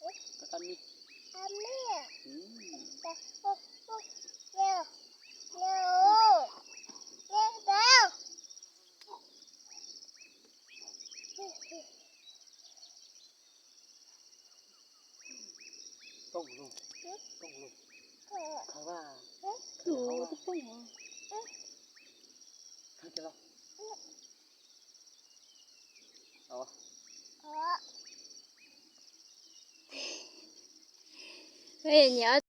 Koj qab nib. Poob lug, poob lug. Khaws vaj, khaws vaj. Khaws kiag los. Nyiam